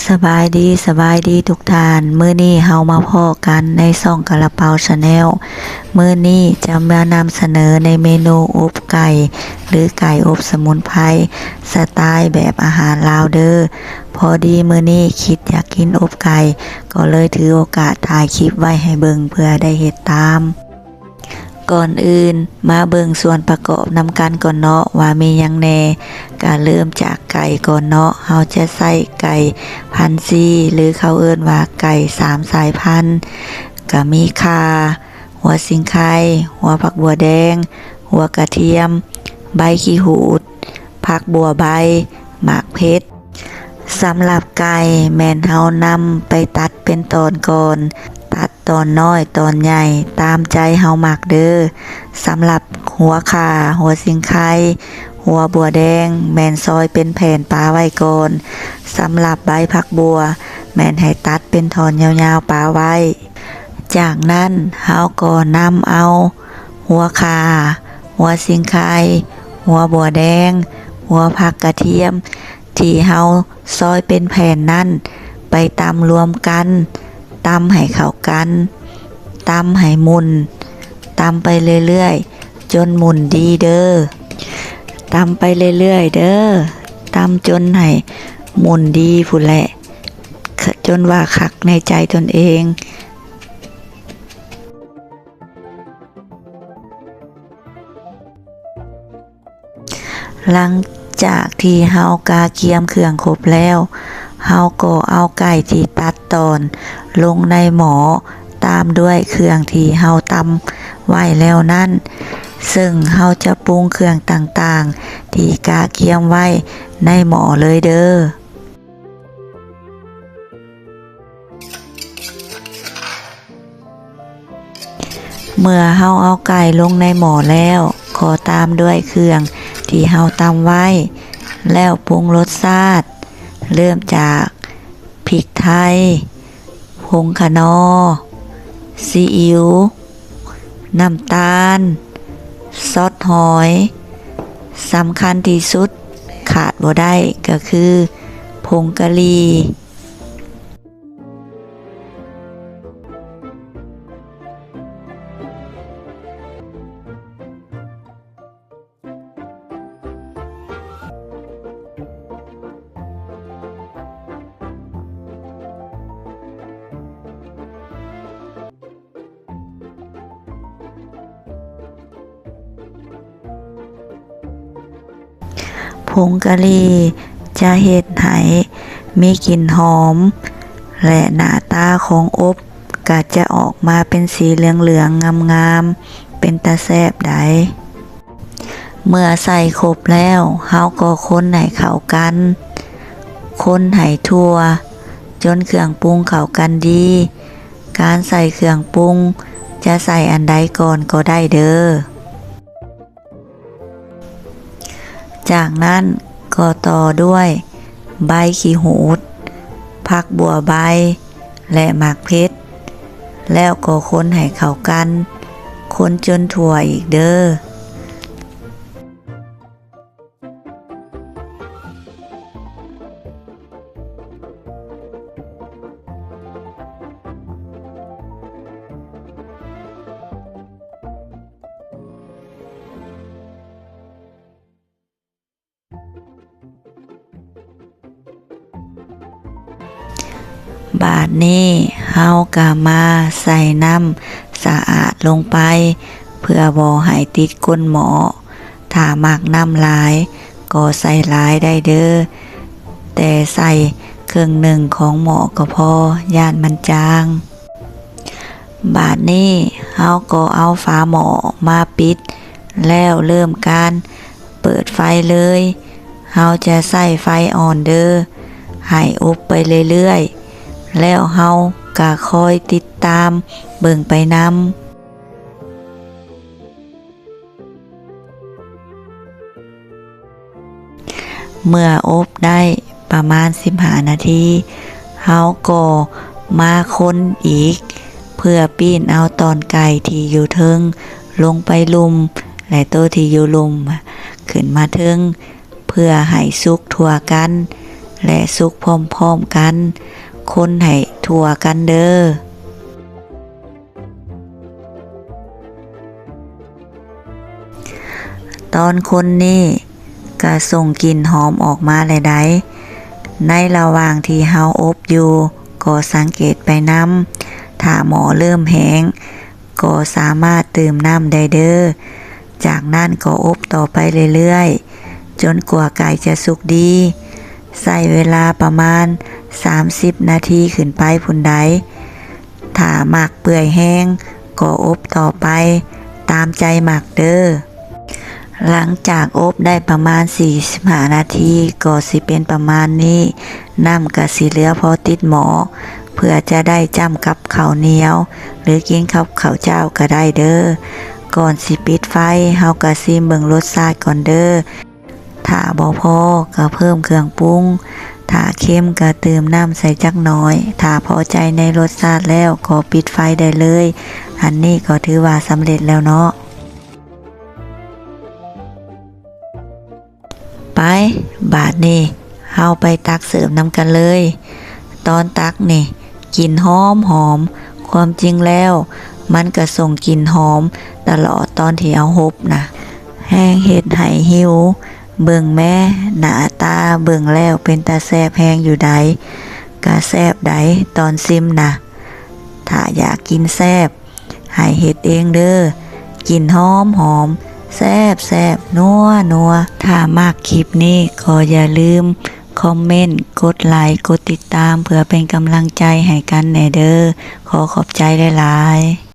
ສະບາຍດີ, ສະບາຍດີທຸກທ່ານ. ມື້ນີ້ເຮົາມາພໍ້ກັນໃນຊ່ອງກະລາເປົາ Channel. ມື້ນີ້ຈະມານຳສະເໜີໃນເມນູອົບໄກ່ ຫຼື ໄກ່ອົບສະໝຸນໄພ ສະຕາຍແບບອາຫານລາວເດີ. ພໍດີມື້ນີ້ຄິດຢາກກິນອົບໄກ່ ກໍເລີຍຖືໂອກາດຖ່າຍຄລິບໄວ້ໃຫ້ເບິ່ງເພື່ອໄດ້ເຮັດຕາມ. ກ່ອນອື່ນມາເບິ່ງສ່ວນປະກອບນຳກັນກ່ອນເນາະ ວ່າມີຫຍັງແດ່. ກະເລີ່ມຈາກໄກ່ກ່ອນເນາະ. ເຮົາຈະໃຊ້ໄກ່ພັນຊີ ຫຼື ເຂົາເອີ້ນວ່າໄກ່ສາມສາຍພັນ. ກະມີຂ່າ, ຫົວສີໄຄ, ຫົວຜັກບົວແດງ, ຫົວກະທຽມ, ໃບຂີ້ຫູດ, ຜັກບົວໃບ, ໝາກເຜັດ. ສຳລັບໄກ່ແມ່ນເຮົານຳໄປຕັດເປັນຕອນກ່ອນ, ຕັດຕອນນ້ອຍຕອນໃຫຍ່ຕາມໃຈເຮົາມັກເດີ. ສຳລັບຫົວຂ່າ, ຫົວສີໄຄ, ຫົວບົວແດງ ແມ່ນຊອຍເປັນແຜ່ນປະໄວ້ກ່ອນ. ສຳລັບໃບຜັກບົວ ແມ່ນໃຫ້ຕັດເປັນທ່ອນຍາວໆປະໄວ້. ຈາກນັ້ນເຮົາກໍນຳເອົາຫົວຂ່າ, ຫົວສີໄຄ, ຫົວບົວແດງ, ຫົວຜັກກະທຽມ ທີ່ເຮົາຊອຍເປັນແຜ່ນນັ້ນ ໄປຕຳລວມກັນ, ຕຳໃຫ້ເຂົ້າກັນ, ຕຳໃຫ້ໝຸ່ນ, ຕຳໄປເລື້ອຍໆ ຈົນໝຸ່ນດີເດີ. ຕຳໄປເລື້ອຍໆເດີ, ຕຳຈົນໃຫ້ໝຸ່ນດີພຸ້ນແຫຼະ, ຈົນວ່າຄັກໃນໃຈຕົນເອງ. ຫຼັງຈາກທີ່ເຮົາກະກຽມເຄື່ອງຄົບແລ້ວ, ເຮົາກໍເອົາໄກ່ທີ່ຕັດຕອນລົງໃນໝໍ້, ຕາມດ້ວຍເຄື່ອງທີ່ເຮົາຕຳໄວ້ແລ້ວນັ້ນ, ເຊິ່ງເຮົາຈະປຸງເຄື່ອງຕ່າງໆທີ່ກະກຽມໄວ້ໃນໝໍ້ເລີຍເດີ. ເມື່ອເຮົາເອົາໄກ່ລົງໃນໝໍ້ແລ້ວ, ກໍຕາມດ້ວຍເຄື່ອງທີ່ເຮົາຕຳໄວ້ ແລ້ວປຸງລົດຊາດ, ເລີ່ມຈາກພິກໄທ, ຜົງຂະໜໍ, ຊີອິວ, ນ້ຳຕານ, ຊອດຫອຍ, ສຳຄັນທີ່ສຸດຂາດບໍ່ໄດ້ກໍຄືຜົງກະຫຼີ່. ຜົງກະຫຼີ່ຈະເຮັດໃຫ້ມີກິ່ນຫອມ ແລະ ໜ້າຕາຂອງອົບກະຈະອອກມາເປັນສີເຫຼືອງໆງາມໆ ເປັນຕາແຊບໃດ໋. ເມື່ອໃສ່ຄົບແລ້ວ, ເຮົາກໍຄົນໃຫ້ເຂົ້າກັນ, ຄົນໃຫ້ທົ່ວຈົນເຄື່ອງປຸງເຂົ້າກັນດີ. ການໃສ່ເຄື່ອງປຸງຈະໃສ່ອັນໃດກ່ອນກໍໄດ້ເດີ. ຈາກນັ້ນກໍຕໍ່ດ້ວຍໃບຂີ້ຫູດ, ຜັກບົວໃບ ແລະ ໝາກເຜັດ, ແລ້ວກໍຄົນໃຫ້ເຂົ້າກັນ, ຄົນຈົນທົ່ວອີກເດີ. ບາດນີ້ເຮົາກະມາໃສ່ນ້ຳສະອາດລົງໄປ ເພື່ອບໍ່ໃຫ້ຕິດກົ້ນໝໍ້. ຖ້າມັກນ້ຳຫຼາຍກໍໃສ່ຫຼາຍໄດ້ເດີ, ແຕ່ໃສ່ເຄິ່ງໜຶ່ງຂອງໝໍ້ກໍພໍ, ຢ້ານມັນຈາງ. ບາດນີ້ເຮົາກໍເອົາຝາໝໍ້ມາປິດ ແລ້ວເລີ່ມການເປີດໄຟເລີຍ. ເຮົາຈະໃຊ້ໄຟອ່ອນເດີ, ໃຫ້ອົບໄປເລື້ອຍໆ ແລ້ວເຮົາກະຄອຍຕິດຕາມເບິ່ງໄປນຳ. ເມື່ອອົບໄດ້ປະມານສິບຫ້ານາທີ, ເຮົາກໍມາຄົນອີກ ເພື່ອປີ້ນເອົາຕອນໄກ່ທີ່ຢູ່ເທິງລົງໄປລຸ່ມ ແລະ ໂຕທີ່ຢູ່ລຸ່ມຂຶ້ນມາເທິງ ເພື່ອໃຫ້ສຸກທົ່ວກັນ. ແລະ ສຸກພ້ອມໆກັນ, ຄົນໃຫ້ທົ່ວກັນເດີ້. ຕອນຄົນນີ້ກະສົ່ງກິ່ນຫອມອອກມາແລ້ວໃດ໋. ໃນລະຫວ່າງທີ່ເຮົາອົບຢູ່ກໍສັງເກດໄປນຳ, ຖ້າໝໍ້ເລີ່ມແຫ້ງກໍສາມາດຕື່ມນ້ຳໄດ້ເດີ້. ຈາກນັ້ນກໍອົບຕໍ່ໄປເລື້ອຍໆ ຈົນກວ່າໄກ່ຈະສຸກດີ. ໃຊ້ເວລາປະມານສາມສິບນາທີຂຶ້ນໄປພຸ້ນໃດ໋. ຖ້າມັກເປື່ອຍແຮງກໍອົບຕໍ່ໄປຕາມໃຈມັກເດີ້. ຫຼັງຈາກອົບໄດ້ປະມານສີ່ສິບຫ້ານາທີກໍຊິເປັນປະມານນີ້, ນ້ຳກະຊິເຫຼືອພໍຕິດໝໍ້ ເພື່ອຈະໄດ້ຈ້ຳກັບເຂົ້າໜຽວ ຫຼື ກິນກັບເຂົ້າເຈົ້າກະໄດ້ເດີ້. ກ່ອນຊິປິດໄຟ ເຮົາກະຊີມເບິ່ງລົດຊາດກ່ອນເດີ້. ຖ້າບໍ່ພໍກະເພີ່ມເຄື່ອງປຸງ, ຖ້າເຄັມກະຕື່ມນ້ຳໃສ່ຈັກໜ້ອຍ, ຖ້າພໍໃຈໃນລົດຊາດແລ້ວກໍປິດໄຟໄດ້ເລີຍ. ອັນນີ້ກໍຖືວ່າສຳເລັດແລ້ວເນາະ. ໄປ, ບາດນີ້ເຮົາໄປຕັກເສີບນຳກັນເລີຍ. ຕອນຕັກນີ້ກິ່ນຫອມໆ. ຄວາມຈິງແລ້ວມັນກະສົ່ງກິ່ນຫອມຕະຫຼອດຕອນທີ່ເຮົາຮົບນະ. ແຮງເຮັດໃຫ້ຫິວ. ເບິ່ງແມ້, ໜ້າຕາເບິ່ງແລ້ວເປັນຕາແຊບແຮງຢູ່ໃດ໋. ກະແຊບໃດ໋ ຕອນຊີມນະ. ຖ້າຢາກກິນແຊບ ໃຫ້ເຮັດເອງເດີ້. ກິ່ນຫອມໆ ແຊບໆ ນົວໆ. ຖ້າມັກຄລິບນີ້ກໍຢ່າລືມຄອມເມັນ, ກົດໄລ, ກົດຕິດຕາມ ເພື່ອເປັນກຳລັງໃຈໃຫ້ກັນແດ່ເດີ້. ຂໍຂອບໃຈຫຼາຍໆ.